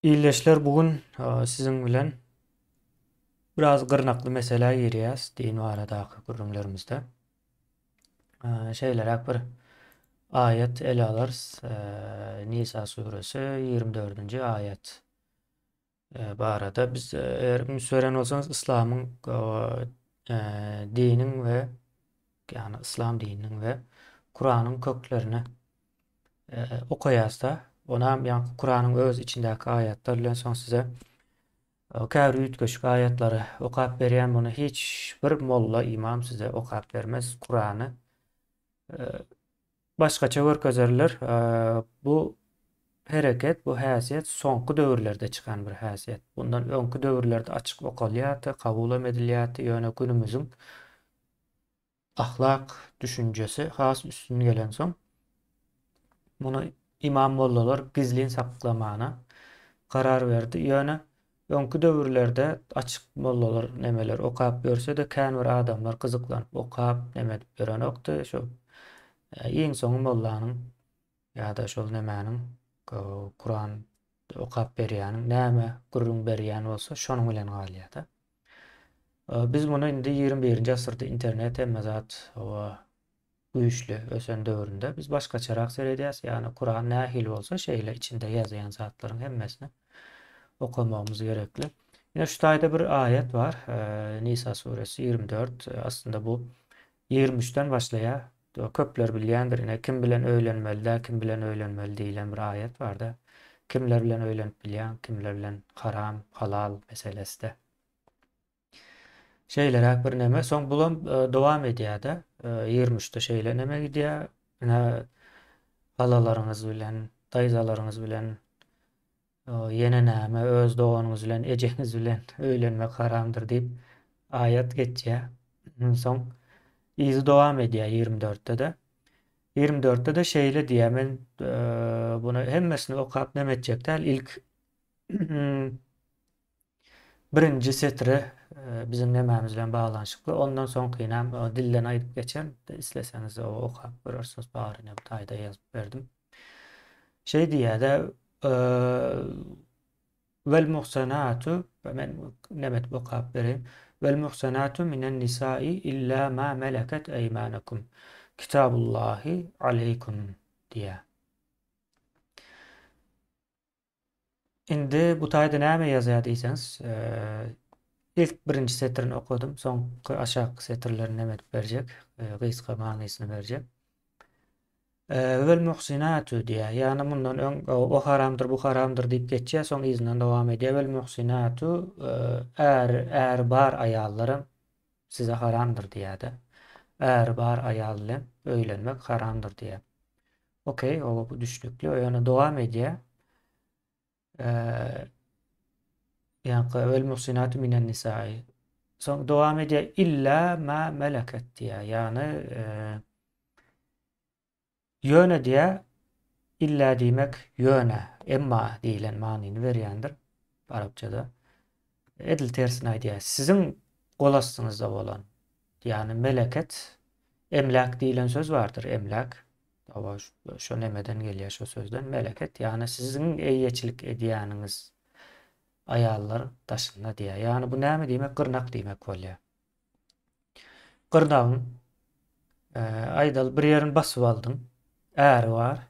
Ildeşler bu gün siziň bilen biraz gyrnakly meselä girýäs din baradaky gürrüňlerimizde. Şeýleräk bir aýat ele alarys. Nisa suresi 24-nji aýat barada biz eger üns beren bolsaňyz yslamyň diniň we ýagny yslam dininiň we Kuranyň köklerini okaýasda, onam ýaňky Kuranyň öz içindäki aýatlar bilen soň size käbir üýtgeşik aýatlary okap berýän, muny hiç bir molla, imam size okap bermez Kurany. Başgaça görkezerler. Bu hereket, bu häsiýet soňky döwürlerde çykan bir häsiýet. Bundan öňki döwürlerde açyk okalýardy, kabulam edilýärdi, ýöne günümiziň ahlak düşünjesi has üstün gelensoň, muny imam mollalar gizlin saklamana karar berdi. Ýöne öňki döwürlerde açyk mollalar nemeler okap ýörse-de kän bir adamlar gyzyklanyp okap neme edip ýörenokdy. Şo iň soňy mollanyň ýa-da şol nemäniň Kuran okap berýäniň näme gürrüň berýän bolsa şonuň bilen galýar-da. Biz muny indi 21-nji asyrda internet hemme zat hawa güýçli ösen döwründe biz başgaçarak seredýäs. Ýagny Kuran nähili bolsa şeýle içinde ýazýan zatlaryň hemmesini okamagymyz gerekli. Ine şu taýda bir aýat bar. Nisa suresi 24. Aslynda bu 23-den başlaýar. Köpler bilýändir. Ine kim bilen öýlenmeli däl, kim bilen öýlenmeli diýlen bir aýat barda. Kimler bilen öýlenip bilýäň, kimler bilen haram, halal meselesi-de. Şeýleräk bir neme. Soň bulam e, dowam edýär-de. 23-de e, şeýle neme gidýär. Ine halalaryňyz bilen, daýzalaryňyz bilen e, ýene näme öz doganyňyz bilen, ejeňiz bilen öýlenmek haramdyr diýip aýat geçýär. Soň yzy dowam edýär 24-de-de. 24-de-de şeýle diýýär. Men buny hemmesini okap neme etjek däl. Ilk Birinji setiri biziň nemämiz bilen baglanyşykly. Ondan soňkynam dilden aýdyp geçerin. Isleseňiz okap görersiňiz. Baryny bu taýda ýazyp berdim. Şeý diýýär-de, Vel muhsanatu men neme edip okap bereýin. Vel muhsanatu minen nisai illa ma meleket eýmanukum. Kitabullahi aleýkum diýýär. Indi bu taýda näme ýazýar diýseňiz, ilk birinji setirini okadym, soňky aşakky setirlerini näme edip berjek, gysga manysyny berjek. Vel muhsinatu diýýär. Ýagny mundan öň o haramdyr, bu haramdyr diýip geçýär, soň yzyndan dowam edýär. Vel muhsinatu är äri bar aýallaram size haramdyr diýýär-de. Äri bar aýal bilen öýlenmek haramdyr diýýär. Okey, oba bu düşnükli. O ýöne dowam edýär. Ýaňky vel muhsinatu minen nisai. Soň dowam edýär illa ma meleket diýýär. Ýagny ýöne diýýär. Illa diýmek ýöne, emma diýlen manyny berýändir arapçada. Edil tersini aýdýar. Siziň gol astyňyzda bolan, ýagny meleket, emläk diýlen söz bardyr, emläk. Hawa, şo nemeden gelýär şo sözden. Meleket, ýagny siziň eýeçilik edýäniňiz aýallar daşynda diýýär. Ýagny bu näme diýmek? Gyrnak diýmek bolýar. Gyrnagyň e, aýdaly bir ýerini basyp aldyň. Äri bar.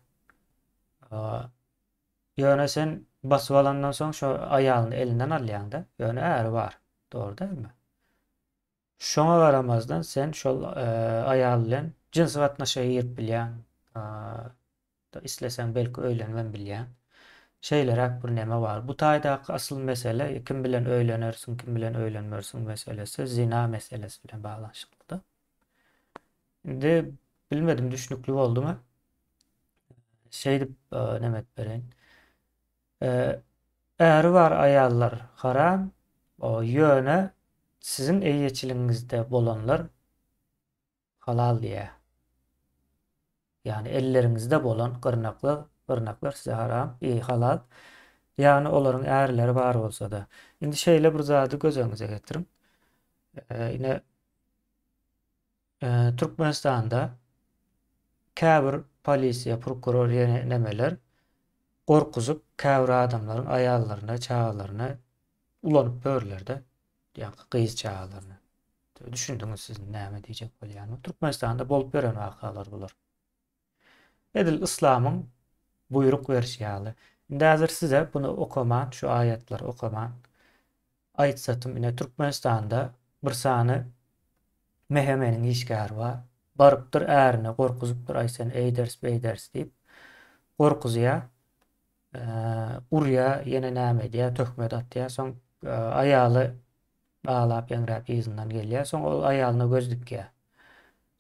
Ýöne sen basyp alandan soň şo aýalyny elinden alýaň-da. Ýöne äri bar. Dogry dälmi? Şoňa garamazdan sen şol aýal bilen jynsy gatnaşyga girip bilýäň. Isleseň belki öýlenibem bilýäň. Şeýleräk bir neme bar. Bu taýdaky asyl mesele kim bilen öýlenersiň, kim bilen öýlenmersiň meselesi zina meselesi bilen baglanyşyklyda. Indi bilmedim düşnükli boldumy? Şeýdip neme edip bereýin. Äri bar aýallar haram, ýöne siziň eýeçiligiňizde bolanlar halal diýýär. Ýagny elleriňizde bolan gyrnaklar, gyrnaklar size haram, i halal. Ýagny olaryň ärleri bar bolsa-da. Indi şeýle bir zady göz öňüňize getiriň. Ine Türkmenistanda käbir polisiýa, prokuror ýene nemeler. Gorkuzyp käbir adamlaryň aýallaryny, çagalaryny ulanyp ýörler-de, ýaňky gyz çagalaryny. Düşündiňiz siz näme diýjek bolýanymy. Türkmenistanda bolup ýören wakalar bular. Edil yslamyň buýruk berşi ýaly. Indi häzir size buny okaman, şu aýatlary okaman aýtsatym, ine Türkmenistanda bir sany MHM-niň işgäri bar. Barypdyr ärine gorkuzypdyr, aý sen eýderis, beýderis diýip gorkuzýar. Urýar, ýene näme edýär, töhmet atýar. Soň aýaly aglap ýaňrap yzyndan gelýär. Soň ol aýalyna göz dikýär.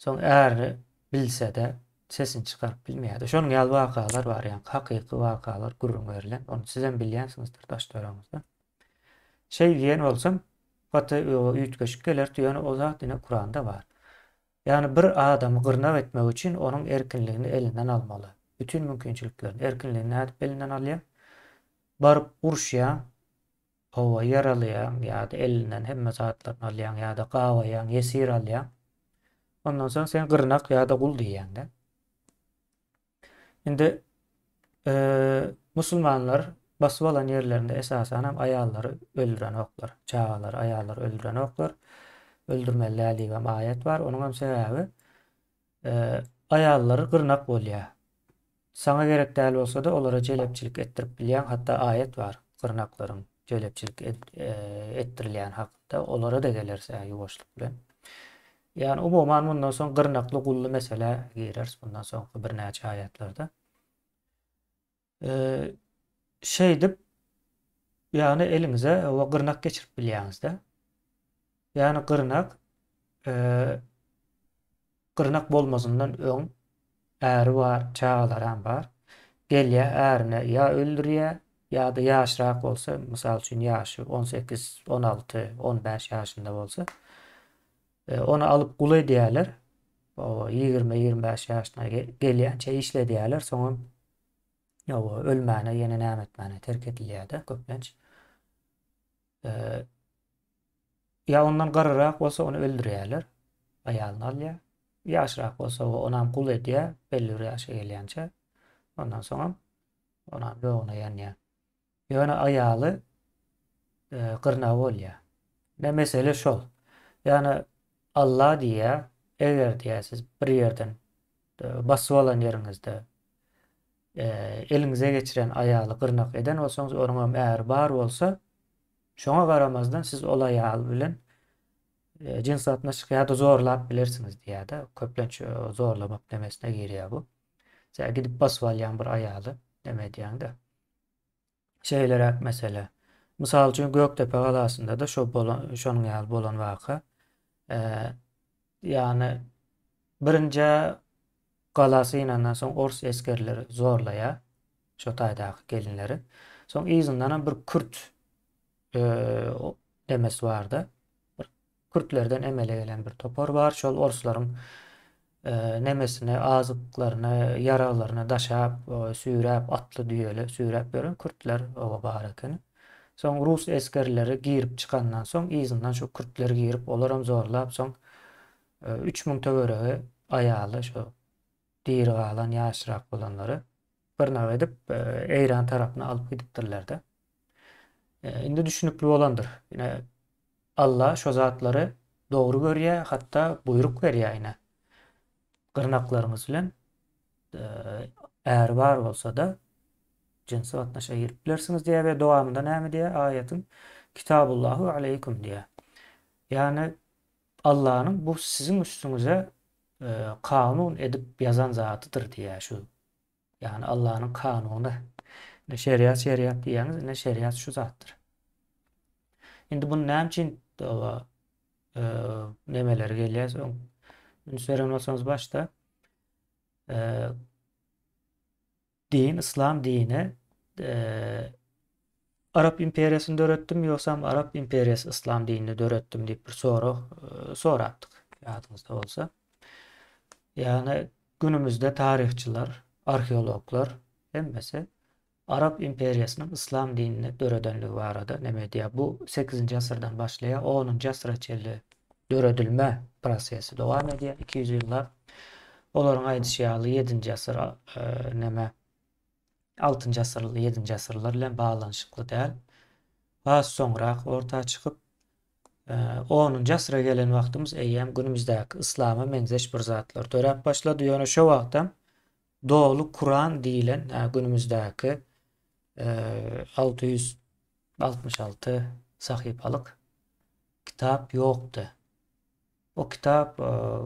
Soň äri bilse-de sesini çykaryp bilmeýär. Şonuň ýaly wakalar bar, ýa hakyky wakalar gürrüň berlen. Ony sizem bilýänsiňizdir daş-töweregiňizde. Şeý diýen bolsam, gaty üýtgeşik gelerdi, ýöne o zat ine Kuranda bar. Ýagny bir adamy gyrnak etmek üçin onuň erkinligini elinden almaly. Bütin mümkinçiliklerini, erkinligini nädip elinden alýaň? Baryp uruşýaň, hawa, ýaralaýaň ýa-da elinden hemme zatlaryny alýaň ýa-da gabaýaň, ýesir alýaň. Ondan soň sen gyrnak ýa-da gul diýýäň-de. Indi musulmanlar basyp alan ýerlerinde esasan hem aýallary öldürenoklar. Çagalary, aýallary öldürenoklar. Öldürmeli däl diýip hem aýat bar. Onuň hem sebäbi aýallary gyrnak bolýar. Saňa gerek däl bolsa-da olara jelepçilik etdirip bilýäň. Hatda aýat bar gyrnaklaryň jelepçilik etdirilýän hakynda. Olara-da geleris ýuwaşlyk bilen. Ýagny umuman mundan soň gyrnakly gully meselä gireris mundan soňky birnäçe aýatlarda. Şeýdip ýagny eliňize we gyrnak geçirip bilýäňizde. Ýagny gyrnak gyrnak bolmazyndan öň äri bar, çagalaram bar. Gelýär ärine ýa öldürýär ýa-da ýaşrak bolsa, mysal üçin ýaşy 18, 16, 15 ýaşynda bolsa, Ony alyp gul edýärler. O 20-25 ýaşyna gelýänçä işledýärler, soňam ýowa ölmäne, ýene näme etmäne terk edilýär-de köplenç. Ýa ondan garryrak bolsa ony öldürýärler. Aýalyny alýar. Ýaşrak bolsa onam gul edýär, belli bir ýaşa gelýänçä. Ondan soňam onam ýoguna ýanýar. Ýöne aýaly gyrnagy bolýar. Ine mesele şol. Ýagny Allah diýýär, eger diýýär siz bir ýerden basyp alan ýeriňizde eliňize geçiren aýaly gyrnak eden bolsaňyz, onuň hem äri bar bolsa, şoňa garamazdan siz ol aýal bilen jyns gatnaşyk ýa-da zorlap bilersiňiz diýýär-de. Köplenç zorlamak demesine girýär bu. Sen gidip basyp alýaň bir aýaly, neme edýäň-de. Şeýleräk mesele. Mysal üçin Gökdepe galasynda-da şo bolan, şonuň ýaly bolan waka. Ýagny birinjä gala synandan soň ors esgerleri zorlaýar şo taýdaky gelinleri. Soň yzyndanam bir kürt demesi bardy. Bir Kürtlerden emele gelen bir topar bar. Şol orslaryň nemesini, azyklaryny, ýaraglaryny daşap, süýräp, atly düýeli süýräp ýören kürtler oba bar ekeni. Soň rus esgerleri girip çykandan soň yzyndan şu kürtler girip, olaram zorlap, soň 3000 töweregi aýaly şo diri galan ýaşrak bolanlary gyrnak edip, Eýran tarapyna alyp gidipdirler-de. Indi düşünikli bolandyr. Ine Allah şo zatlary dogry görýär, hatda buýruk berýär ine. Gyrnaklaryňyz bilen äri bar bolsa-da jynsy gatnaşyga girip bilersiňiz diýýär we dowamynda näme diýýär aýatyň? Kitabullahu aleýkum diýýär. Ýagny Allanyň bu siziň üstüňize kanun edip ýazan zadydyr diýýär şu. Ýagny Allanyň kanuny. Ine şeriat şeriat diýýäňiz, ine şeriat şu zatdyr. Indi bunu näme üçin oba e, nemeleri gelýär? Öň üns beren bolsaňyz başda e, din, yslam dini e, Arap imperiýasyny döretdimi ýogsam Arap imperiýasy yslam dinini döretdimi diýip bir sorag e, sorapdyk ýadyňyzda bolsa. Ýagny günümizde taryhçylar, arheologlar hemmesi Arap imperiýasynyň yslam dinini döredenligi barada neme edýär. Bu 8-nji asyrdan başlaýar, 10-njy asyra çenli döredilme prosesi dowam edýär 200 ýyllap. Olaryň aýdyşy ýaly 7-nji asyr e, neme. Altynjy asyr, ýedinji asyrlar bilen baglanyşykly däl. Has soňrak orta çykyp, onunjy asyra gelen wagtymyz eýýäm günümizdäki yslama meňzeş bir zatlar döräp başlady. Ýöne şo wagtam doly Kuran diýlen günümizdäki 666 sahypalyk kitap ýokdy. O kitap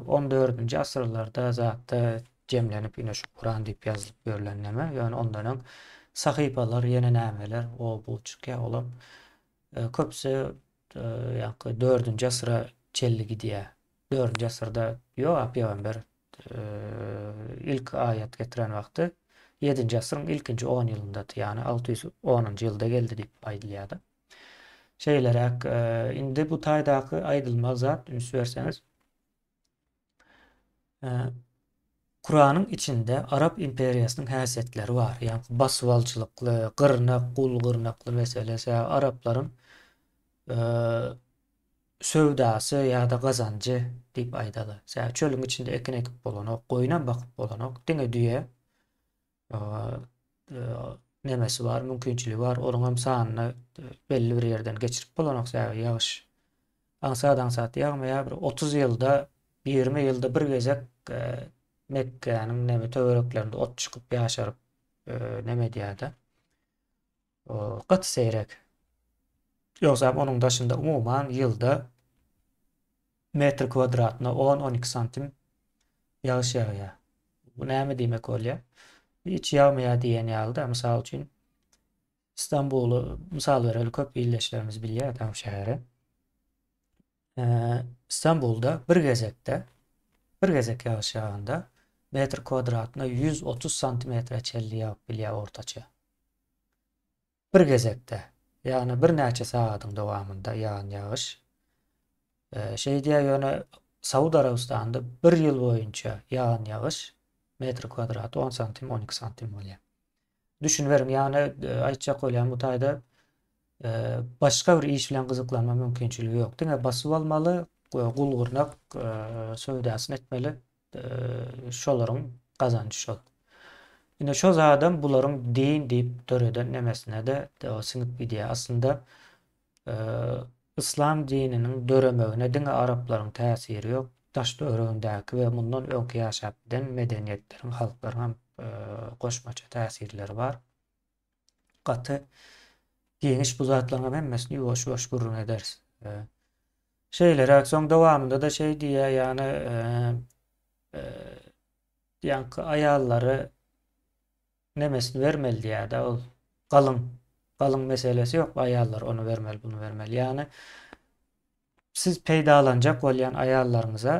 on dördünji asyrlarda zatda jemlenip ine şu Kuran diýip ýazylyp ýörlen neme. Ýöne ondan öň sahypalar ýene nämeler o bu çykýar olam köpüsi ýaňky dördünji asyra çenli gidýär. Dördünji asyrda ýok pygamber ilk aýat getiren wagty ýedinji asyryň ilkinji on ýylyndady ýagny 610-njy ýylda geldi diýip aýdylýardy. Şeýleräk, indi bu taýdaky aýdylmaly zat, üns berseňiz, Kuranyň içinde Arap imperiýasynyň häsiýetleri bar. Ýagny basybalyjylykly, gyrnak, gul gyrnakly mesele, sebäbi araplaryň söwdasy ýa-da gazanjy diýip aýdaly. Sebäbi çölüň içinde ekin ekip bolanok, goýunam bakyp bolanok, diňe düýe. Nemesi bar, mümkinçiligi bar. Onuň hem sanyny belli bir ýerden geçirip bolanok, sebäbi ýagyş aňsat-aňsat ýagmaýar. Bir 30 ýylda, 20 ýylda bir gezek Mekgäniň neme töwereklerinde ot çykyp ýaşaryp neme edýär-de. Gaty seýrek. Ýogsam onuň daşynda umuman ýylda metr kwadratyna on-on iki santim ýagyş ýagýar. Bu näme diýmek bolýar? Hiç ýagmaýar diýen ýaly-da, mysal üçin Stambuly mysal bereli, köp ildeşlerimiz bilýär tam şäheri. Stambulda bir gezekde bir gezek ýagyş ýaganda metr kwadratyna 130 santimetre çenli ýagyp bilýär ortaça. Bir gezekde, ýagny birnäçe sagadyň dowamynda ýagan ýagyş. Şeýdýär, ýöne Saud Arabystanda bir ýyl boýunça ýagan ýagyş metr kwadraty 10 santim, 12 santim bolýar. Düşüniberiň, ýagny aýtjak bolýan bu taýda başga bir iş bilen gyzyklanma mümkinçiligi ýok. Diňe basyp almaly, gul-gyrnak söwdasyny etmeli. Şolaryň gazanjy şol. Ine şo zadam bularyň din diýip döreden nemesine-de siňip gidýär. Aslynda yslam dininiň döremegine diňe araplaryň täsiri ýok. Daş-töweregindäki we mundan öňki ýaşap giden medeniýetleriň, halklaryň hem goşmaça täsirleri bar. Gaty giňiş bu zatlaryň hem hemmesini ýuwaş-ýuwaş gürrüň ederis. Şeýleräk, soň dowamynda-da şeý diýýär, ýagny ýaňky aýallary nemesini bermeli diýýär-de, ol galyň, galyň meselesi ýok, aýallar ony bermeli, buny bermeli. Ýagny siz peýdalanjak bolýan aýallaryňyza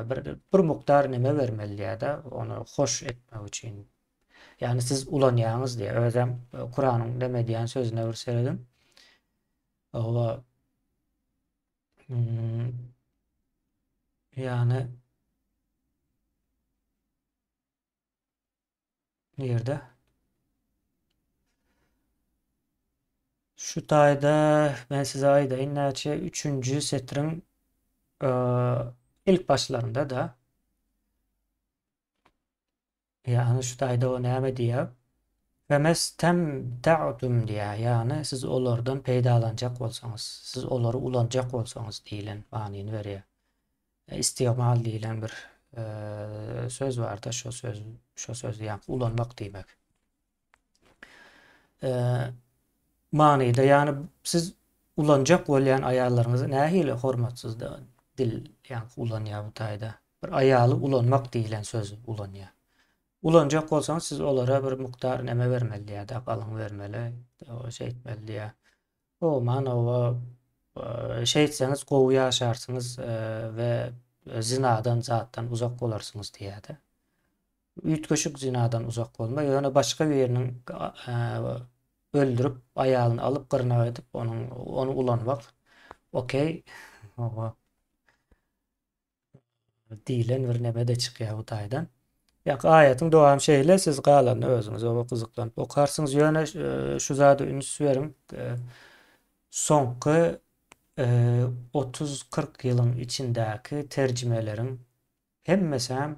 bir bir mukdar neme bermeli diýýär-de, ony hoş etmek üçin. Ýagny siz ulanýaňyz diýýär. Özem Kuranyň neme diýýän sözüne bir serediň. Oba hmm, ýagny nirde? Şu taýda men size aýdaýyn näçe üçünji setriň e, ilk başlarynda da Ýagny şu taýda o näme diýýär? Femestemta'tum diýýär. Ýagny siz olardan peýdalanjak bolsaňyz, siz olary ulanjak bolsaňyz diýlen manyny berýär. E, istimal diýlen bir e, söz barda, şo söz, şo sözi ýagny ulanmak diýmek. E, manyda ýagny siz ulanjak bolýan aýallaryňyzy nähili hormatsyz dil ýagny ulanýar bu taýda. Bir aýaly ulanmak diýlen sözi ulanýar. Ulanjak bolsaňyz siz olara bir mukdar neme bermeli diýýär-de, galyň bermeli, şeýtmeli diýýär. Umuman oba şeýtseňiz gowy ýaşarsyňyz we zinadan zatdan uzak bolarsyňyz diýýär-de. Üýtgeşik zinadan uzak bolma, ýöne başga biriniň öldürip, aýalyny alyp gyrnak edip, onuň ony ulanmak okey. Oba. Diýlen bir neme-de çykýar bu taýdan. Ýa aýatyň dowamy şeýle, siz galanyny özüňiz oba gyzyklanyp okarsyňyz. Ýöne e, şu zada üns beriň. E, soňky 30-40 e, ýylyň içindäki terjimeleriň hemmesi hem.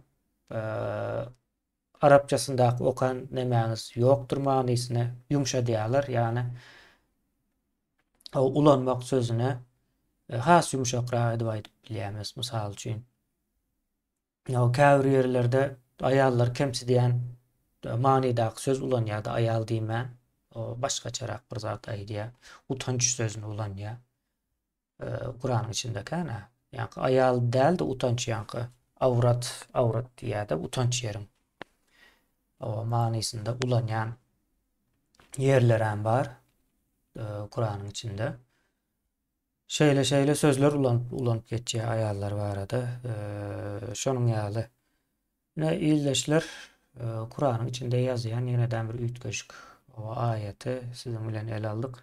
arapçasyndaky okan nemäňiz ýokdur manysyny ýumşadýarlar. Ýagny ulanmak sözüne has ýumşakrak edip aýdyp bilýämiz. Mysal üçin, käbir ýerlerde aýallar kemsidýän manydaky söz ulanýar-da, aýal diýmän, başgaçarak bir zat aýdýar. Utanç sözüni ulanýar. Kuranyň içinde kän-ä. Ýaňky aýal däl-de utanç ýaňky awrat, awrat diýýär-de utanç ýeriň. O manysynda ulanýan ýerlerem bar Kuranyň içinde. Şeýle-şeýle sözler ulanyp ulanyp geçýär aýallar barada. Şonuň ýaly. Ine ildeşler Kuranyň içinde ýazýan ýeneden bir üýtgeşik aýaty siziň bilen ele aldyk.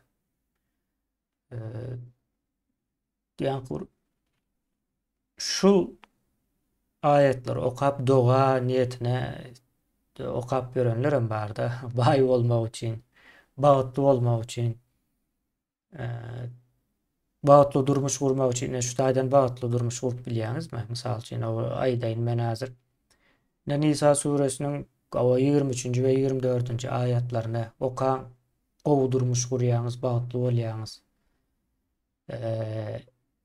Ýaňky şu aýatlary okap doga niýetine okap ýörenlerem barda, baý bolmak üçin, bagtly bolmak üçin, bagtly durmuş gurmak üçin, şu taýdan bagtly durmuş gurup bilýäňizmi? Mysal üçin, aýdaýyn men häzir. Nisa suresiniň 23-nji we 24-nji aýatlaryny okaň, gowy durmuş gurýaňyz, bagtly bolýaňyz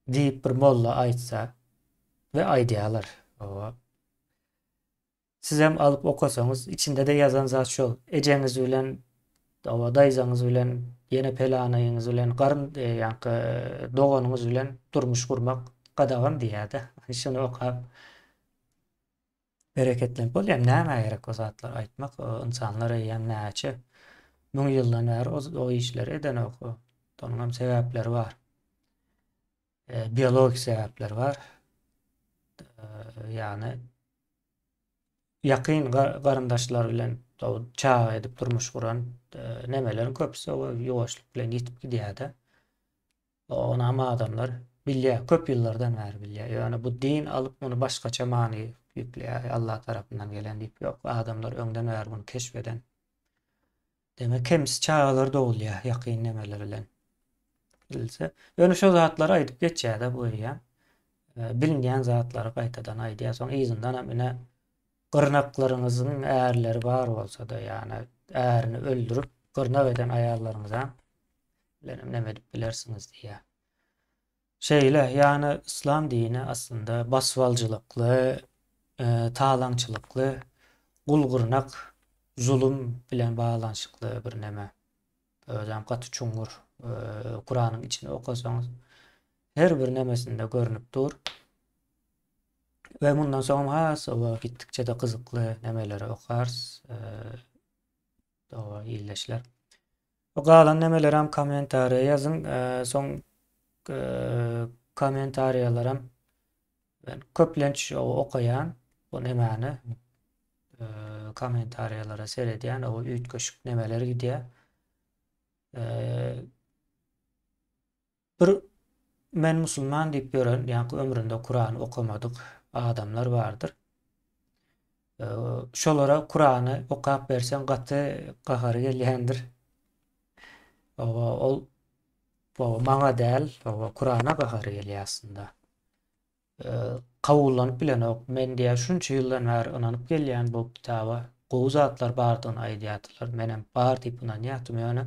diýip bir molla aýtsa we aýdýarlar. Owa. Sizem alyp okasaňyz, içinde-de ýazan zat şol. Ejeňiz bilen, owa, daýzaňyz bilen, ýene pelanaýyňyz bilen, garyn, e, ýaňky doganyňyz bilen durmuş gurmak gadagan diýýär-de. Şuny okap Bereketlenip bolýar. Nämä gerek o zatlary aýtmak? Ynsanlar eýýäm näçe müň ýyldan bäri o işleri edenok. Onuň hem sebäpleri bar. E, biologik sebäpleri bar. E, ýagny ýakyn garyndaşlar bilen çaga edip durmuş guran e, nemeleriň köpüsi o ýuwaşlyk bilen ýitip gidýär-de. Onam adamlar bilýär, köp ýyllardan bäri bilýär. Ýöne bu din alyp muny başgaça many ýükleýär, Allah tarapyndan gelen diýip. Ýok, adamlar öňden bäri muny keşf eden. Demek kemsi çagalar dogulýar ýakyn nemeler bilen. Bilse. Ýöne şo zatlary aýdyp geçýär-de bu eýýäm. Bilinýän zatlary gaýtadan aýdýar. Soň yzyndanam ine gyrnaklaryňyzyň ärleri bar bolsa-da, ýagny ärini öldürip gyrnak eden aýallaryňyzam bilenem neme edip bilersiňiz diýýär. Şeýle, ýagny yslam dini aslynda basybalyjylykly, e, talaňçylykly, gul-gyrnak, zulum bilen baglanyşykly bir neme. Özem gaty çuňňur. E, Kuranyň içini okasaňyz her bir nemesinde görnüp dur. We mundan soňam has oba gitdikçe-de gyzykly nemeleri okarys. E, Doga ildeşler. Bu galan nemelerem kommentariýa ýazyň. Soň kommentariýalaram ben köplenç okaýan bu nemäni kommentariýalara seredýän o üýtgeşik nemeler gidýär. Bir men musulman diýip ýören, ýaňky ömründe Kurany okamadyk adamlar bardyr. Şolara Kurany okap berseň gaty gahary gelýändir. Oba ol oba maňa däl, oba Kurana gahary gelýär aslynda. Kabullanyp bilenok. Men diýýär şunça ýyldan bäri ynanyp gelýän bu kitaba. Gowy zatlar bardygyny aýdýardylar. Menem bar diýip ynanýardym ýöne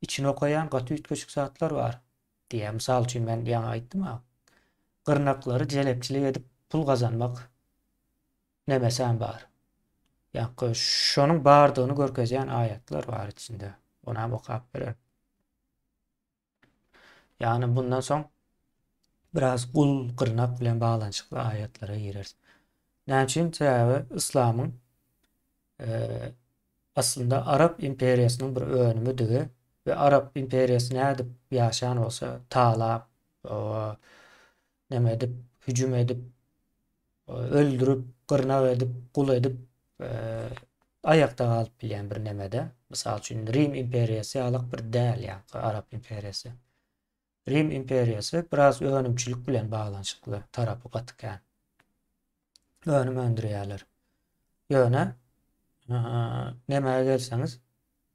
içini okaýan gaty üýtgeşik zatlar bar diýýär. Mysal üçin men ýaňy aýtdym-a. Gyrnaklary jelepçilik edip pul gazanmak nemesem bar. Ýaňky şonuň bardygyny görkezýän aýatlar bar içinde. Onam okap bererin. Ýagny bundan soň biraz gul gyrnak bilen baglanyşykly aýatlara gireris. Näme üçin? Sebäbi yslamyň e, aslynda Arap imperiýasynyň bir önümidigi we Arap imperiýasy nädip ýaşan bolsa, talap, neme edip, hüjüm edip, öldürip, gyrnak edip, gul edip aýakda galyp bilýän bir nemede. Mysal üçin Rim imperiýasy ýalyk bir däl ýaňky Arap imperiýasy. Rim imperiýasy biraz önümçilik bilen baglanyşykly tarapy gaty kän. Önüm öndürýärler. Ýöne nämä gelseňiz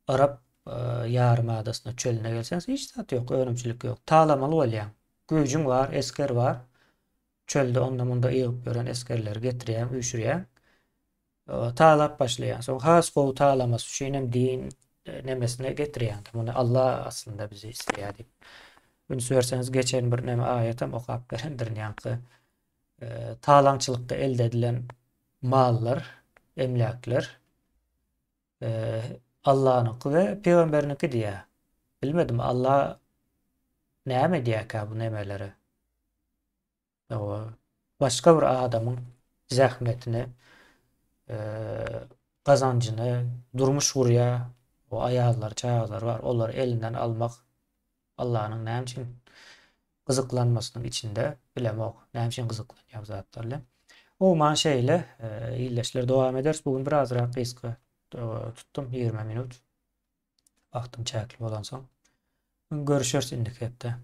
Arap ýarym adasyna çölüne gelseňiz hiç zat ýok, önümçilik ýok. Talamaly bolýaň. Güýjüň bar, esger bar. Çölde onda-munda ýygyp ýören esgerleri getirýäň, üýşürýäň. Talap başlaýar. Soň has gowy talamasy üçin hem din nemesine getirýär. Muny Allah aslynda bizi isleýär diýip. Üns berseňiz geçen bir neme aýatam okap berendirin ýaňky. Talaňçylykda elde edilen mallar, emläkler Allanyňky we pygamberiniňki diýýär. Bilmedim Allah näme diýýärkä bu nemelere? Başga bir adamyň zähmetini, gazanjyny durmuş gurýar, o aýallary, çagalary bar, olary elinden almak Allanyň näme üçin gyzyklanmasynyň içinde bilemok. Näme üçin gyzyklanýar bu zatlar bilen. Umuman şeýle, ildeşler dowam ederis. Bu gün birazrak gysga tutdum, 20 minut. Wagtym çäkli bolansoň. Görüşeris indiki hepde.